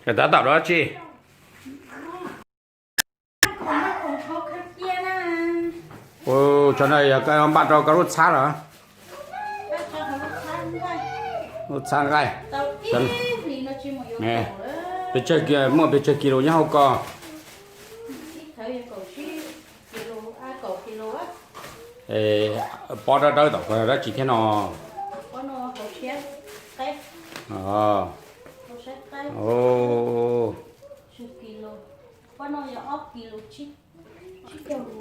Tab tom dab tsi? Ua, tsov no yog koj npaj rau koj lub txhab los? Lub txhab nqaij. Pes tsawg ki, muaj pes tsawg kis lus nyob hauv ko? Pob dawb dawb tom ko dab tsi thiab no?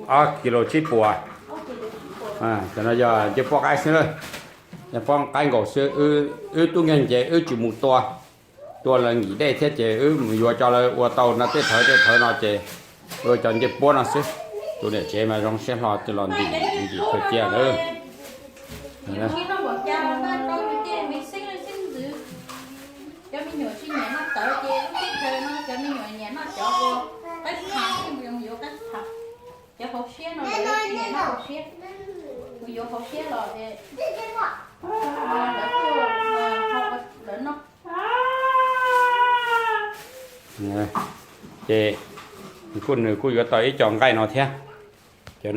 Ob kis lus tsib puas. Cov no yog ncej puab qaib xwb lawm. Ncej puab qaib nkaus xwb, wb tub nkeeg ces wb tsis mus tua, tua lawv nkim dej thiab ces wb mus yuav cov lawv ua tau no tej thawv tej thawv no ces ua cov ncej puab no xwb. Tus niam tsev mas zoo siab hlo los ntim ntim khaws cia lawm. Cov me nyuam tsis nyiam noj tawv ces lub teb chaws no cov me nyuam nyiam noj cov ua qaib phav, yuav qaib phav. Cov hauv siab no lawv nyiam noj hauv siab, kuv yuav hauv siab los es lawv kuj, lawv noj. Ces kuj, nws kuj yuav tau ib co nqaij no thiab. Cov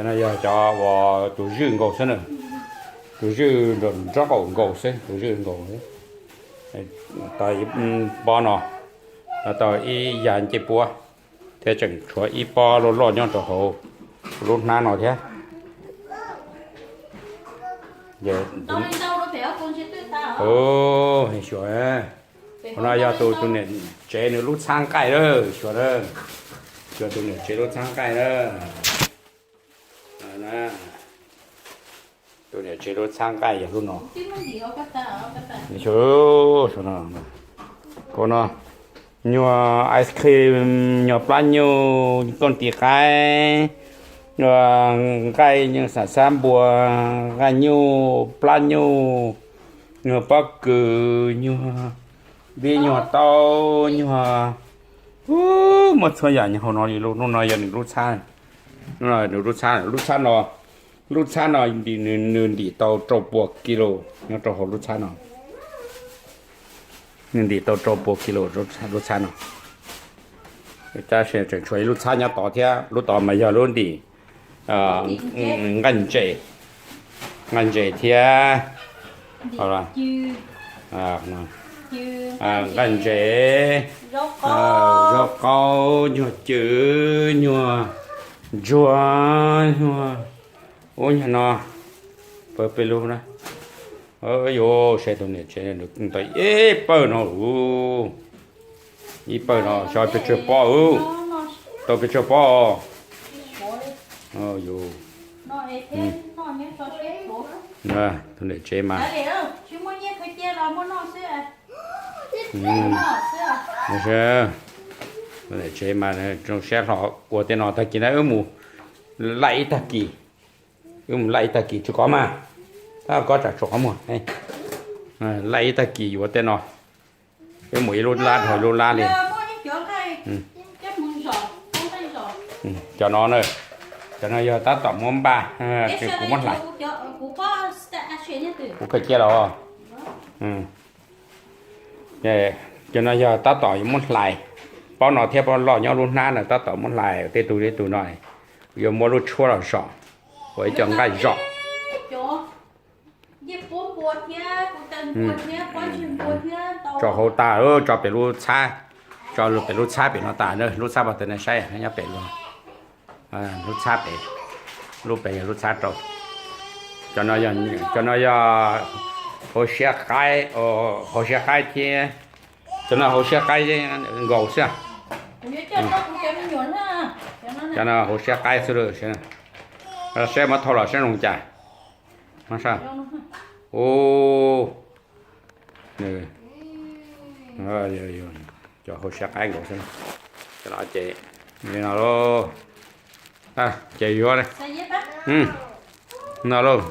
no yog cov uas tus zwj nkaus xwb na, tus zwj nraub qaum nkaus xwb, tus zwj nkaus. Tau ib pob no, tau ib yag ncej puab, thiab tseem tshuav ib pob loj loj nyob rau hauv lub hnab no thiab. Xyuas, qhov no yog tus, tus niam tsev nws lub txhab nqaij lawm, xyuas, xyuas tus niam tsev lub txhab nqaij lawm. Tus niam tsev lub txhab nqaij yog lub no. Ua no, nyuag ice cream, nyuag plab nyuj, kooj tis qaib, nyuag nqaij, nyuag xam xab npua, nqaij nyuj, plab nyuj, nyuag pob kws, nyuag dib, nyuag taub, nyuag, muaj txhua yam nyuag hauv no li. Lub no yog nws lub txhab, nws lub txhab, lub txhab no, lub txhab no nws ntim tau rau puas kis lus nyob rau hauv lub txhab no. Nws ntim tau rau puas kis lus lub txhab no. Tab sis tseem tshuav ib lub txhab nyob tod thiab, lub tod mas yog lub ntim nqaij ntses, nqaij ntses thiab, nqaij ntses, zaub qaub, nyuag cwm, nyuag ntsuag, nyuag ub nyuag no, pawg peb lub na. Yuav saib tus niam tsev nws tau ib pawg no, ib pawg no xyov pes tsawg pob, tau pes tsawg pob. Tus niam tsev mas, tus niam tsev mas zoo siab hlo ua tej no. Tag kis na wb mus laij ib tag kis, wb mus laij ib tag kis tsis kov mas, tab kov tsam tsis qhov muag. Laij ib tag kis yuav tej no, wb mus ib lub lab dhau ib lub lab li. Cov no na, cov no yog tab tom muab npaj, kuv muab hlais. Kuv khaws cia los. Cov no yog tab tom yuav muab hlais, pob no thiab pob loj nyob lub hnab na tab tom muab hlais tej tug tej tug no, yuav muab lub tshuab los zom, ua ib co nqaij zom. Tso hauv tas, tso pem lub txhab, tso pem lub txhab pem no tas na, lub txhab pas tas na saib nyob pem lub, lub txhab pem, lub pem yog lub txhab rau. Cov no yog hauv siab qaib, hauv siab qaib thiab, cov no hauv siab qaib nkaus xwb. Cov no hauv siab qaib xwb. Saib muab thau los saib zoo cas. Cov hauv siab qaib nkaus xwb. Cov no ces, no lauj, ces yuav no lauj,